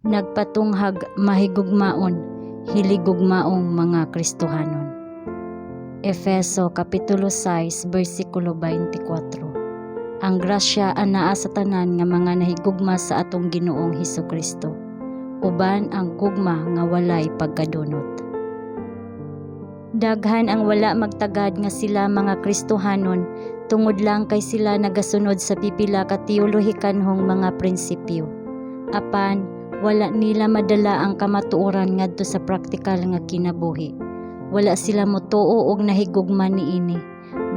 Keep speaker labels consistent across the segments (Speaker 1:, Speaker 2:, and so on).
Speaker 1: Nagpatunghag mahigugmaon, hiligugmaong mga Kristohanon. Efeso Kapitulo 6 bersikulo 24. Ang grasya anaa sa tanan nga mga nahigugma sa atong Ginoong Hesukristo. Uban ang gugma nga walay pagkadunot. Daghan ang wala magtagad nga sila mga Kristohanon tungod lang kay sila nagasunod sa pipila ka teolohikanhong mga prinsipyo. Apan wala nila madala ang kamatuoran ngadto sa praktikal nga kinabuhi. Wala sila motuo og nahigugma niini.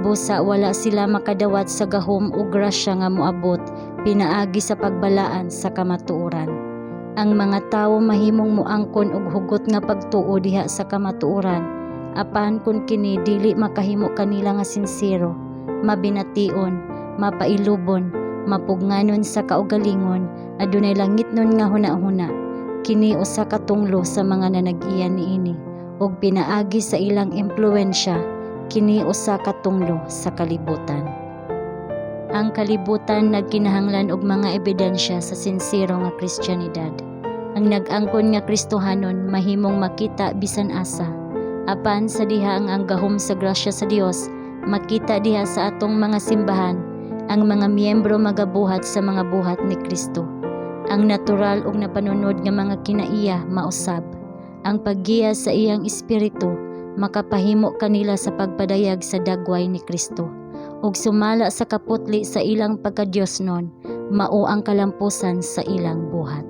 Speaker 1: Busa wala sila makadawat sa gahom ug grasya nga moabot pinaagi sa pagbalaan sa kamatuoran. Ang mga tawo mahimong moangkon og hugot nga pagtuo diha sa kamatuoran, apan kun kini dili makahimo kanila nga sinsero, mabination, mapailubon, mapugnganon sa kaugalingon, adunay langitnon nga hunahuna, kini usa ka tunglo sa mga nanag-iya niini ug pinaagi sa ilang impluwensya, kini usa ka tunglo sa kalibutan. Ang kalibutan nagkinahanglan og mga ebidensya sa sinsero nga Kristiyanidad. Ang nag-angkon nga Kristohanon mahimong makita bisan asa. Apan sa diha ang gahom sa grasya sa Dios makita diha sa atong mga simbahan, ang mga miyembro magabuhat sa mga buhat ni Kristo. Ang natural ug napanunod nga mga kinaiya mausab. Ang paggiya sa iyang espiritu makapahimo kanila sa pagpadayag sa dagway ni Kristo. Ug sumala sa kaputli sa ilang pagkadiosnon, mao ang kalampusan sa ilang buhat.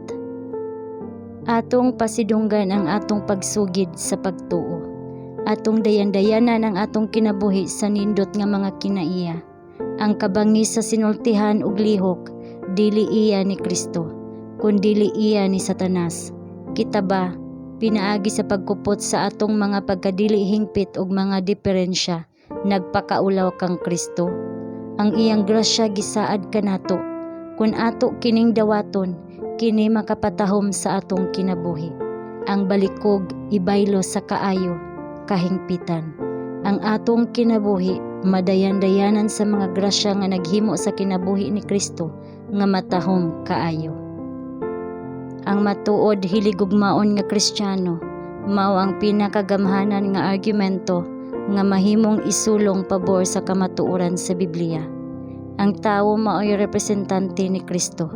Speaker 1: Atong pasidunggan ang atong pagsugid sa pagtuo. Atong dayan-dayanan ang atong kinabuhi sa nindot nga mga kinaiya. Ang kabangis sa sinultihan ug lihok dili iya ni Kristo, kundili iya ni Satanas. Kita ba, pinaagi sa pagkupot sa atong mga pagkadili hingpit ug mga diperensya, nagpakaulaw kang Kristo? Ang iyang grasya gisaad kanato. Kun ato kining dawaton, kini makapatahom sa atong kinabuhi. Ang balikog ibaylo sa kaayo, kahingpitan. Ang atong kinabuhi madayan-dayanan sa mga grasya nga naghimo sa kinabuhi ni Kristo nga matahom kaayo. Ang matuod hiligugmaon nga Kristiyano mao ang pinakagamhanan nga argumento nga mahimong isulong pabor sa kamatuoran sa Biblia. Ang tawo maoy representante ni Kristo.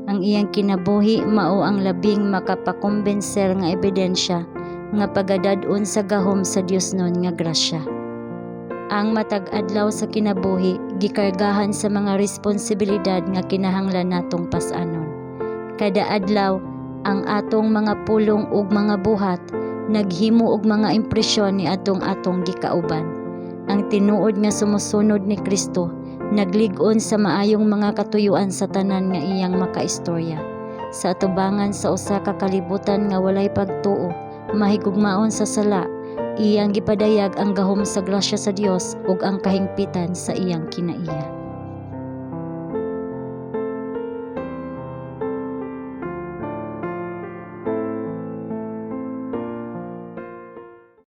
Speaker 1: Ang iyang kinabuhi mao ang labing makapakumbenser nga ebidensya nga pagadad-on sa gahom sa Diosnon nga grasya. Ang matag adlaw sa kinabuhi gikargahan sa mga responsibilidad nga kinahanglan natong pas-anon. Kada adlaw, ang atong mga pulong ug mga buhat naghimo og mga impresyon niadtong atong gikauban. Ang tinuod nga sumusunod ni Kristo naglig-on sa maayong mga katuyuan sa tanan nga iyang makaistorya. Sa atubangan sa usa ka kalibutan nga walay pagtuo, mahigugmaon sa sala, iyang gipadayag ang gahom sa grasya sa Dios ug ang kahingpitan sa iyang kinaiya.